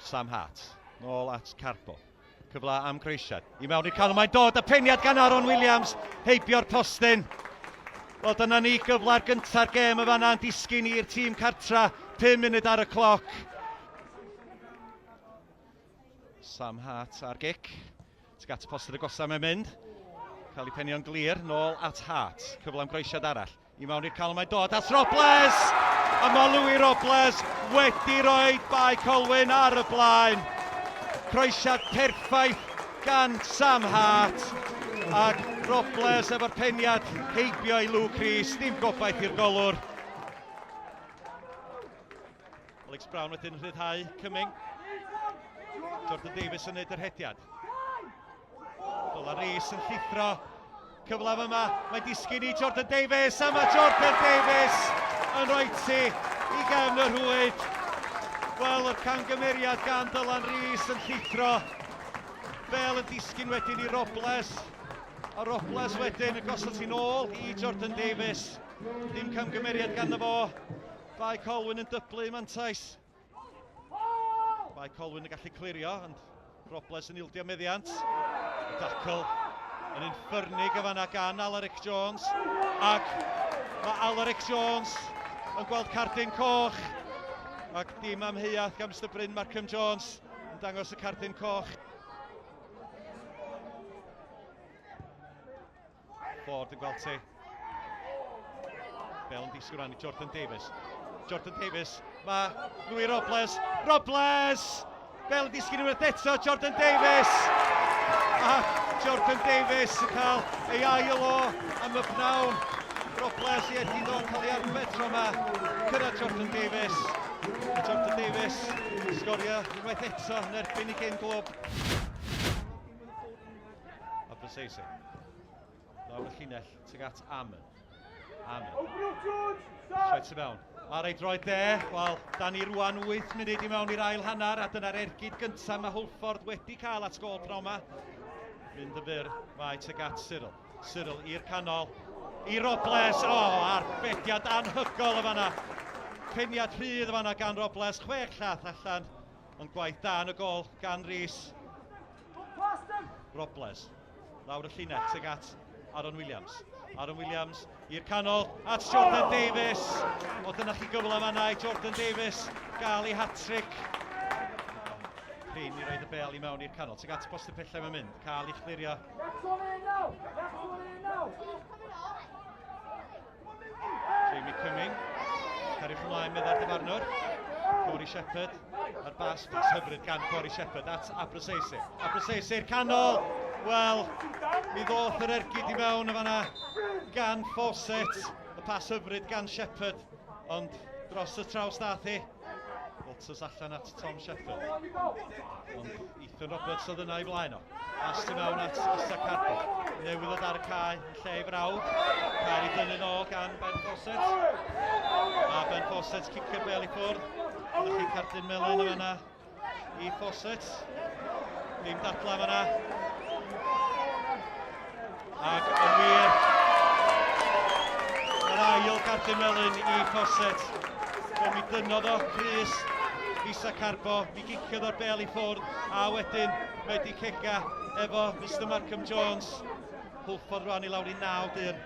Sam Hart, nôl at Carbo. Cyfle am groesiad. I mewn i'r canol mae'n dod, y peniad gan Aaron Williams, heibio'r postyn. Wel dyna ni gyfle'r gynta'r gêm y fanna yn disgyn i'r tîm cartra, 5 munud ar y cloc. Sam Hart ar gic. Tuag at y postyn agosaf mae'n mynd. Cael ei penio'n glir, nôl at Hart. Cyfle am groesiad arall. I mewn i'r canol mae'n dod at Robles! A mae Louis Robles wedi rhoi Bae Colwyn ar y blaen. Croesiad perffaith gan Sam Hart. Ac Robles efo'r peniad heibio i Luke Rees. Dim gobaith i'r golwr. Alex Brown wedyn rhyddhau Cumming. Jordan Davies yn neud yr hediad. Dylan Rees yn llithro. Cyfle yma, mae'n disgyn i Jordan Davies, a mae Jordan Davies yn rhoi ti i gefn y rhwyd. Wel, yr camgymeriad gan Dylan Rees yn llithro. Bel yn disgyn wedyn i Robles. A Robles wedyn yn gosod ti'n ôl i Jordan Davies. Dim camgymeriad ganddo fo. Bae Colwyn yn dyblu mantais. Mae Colwyn yn gallu clirio, ond Robles yn ildio meddiant. Y dacl yn unffyrnig y fanna gan Alaric Jones. Ac mae Alaric Jones yn gweld cardyn coch. Ac dim amheuaeth gan Mr Bryn Markham Jones yn dangos y cardyn coch. Ford yn gweld ti. Bel yn disgwyl ran i Jordan Davies. Jordan Davies, mae Louis Robles. Robles! Bel yn disgyn unwaith eto, Jordan Davies! A Jordan Davies yn cael ei ail o am y pnawn. Robles i edrych o'n cael ei arbed tro yma. Cyrraedd Jordan Davies. A Jordan Davies sgorio unwaith eto yn erbyn i gyn glwb. A Bryseisi. Lawr y llinell tuag at Amon. Amon. Troi tu mewn. Ar ei droed dde, wel, da ni rwan 8 munud i mewn i'r ail hanner, a dyna'r ergyd gyntaf mae Hwlffordd wedi cael at gol pnawn yma. Mynd yn fyr, mae tuag at Cyril. Cyril i'r canol, i Robles, o, oh, arbediad anhygol y fanna. Peniad rhydd y fanna gan Robles, chwech llath allan, ond gwaith da yn y gol gan Rhys. Robles. Lawr y llinell tuag at Aaron Williams. Aaron Williams i'r canol at Jordan Davies. O dyna chi gyfle fanna i Jordan Davies gael ei hat-trick. Prin i roed y bel i mewn i'r canol. Tuag at bost y pellau mae'n mynd. Cael ei chlirio. Jamie Cumming. Cariwch ymlaen, meddai'r dyfarnwr. Corey Shepherd. A'r bas, bas hyfryd gan Corey Shepherd at Abrasese. Abrasese i'r canol. Wel, mi ddoth yr ergyd i mewn y fanna gan Fawcett. Y pas hyfryd gan Shepherd. Ond dros y traws dath hi. Walters allan at Tom Shepherd. Ond Ethan Roberts oedd yna i flaen o. Pas tu mewn at Issa Carbo. Newydd ddod ar y cae yn lle ei frawd. Cael ei dynnu nôl gan Ben Fawcett. A Ben Fawcett cicio'r bel i ffwrdd. Dyna chi cardyn melyn o fanna i Fawcett. Dim dadla fanna. Ac yn wir, yr ail gardyn melyn i Fawcett. Wel, mi dynnodd o Chris Isa Carbo, mi giciodd o'r bel i ffwrdd, a wedyn mae di cega efo Mr Markham Jones. Hwlffordd rwan i lawr i 9 dyn.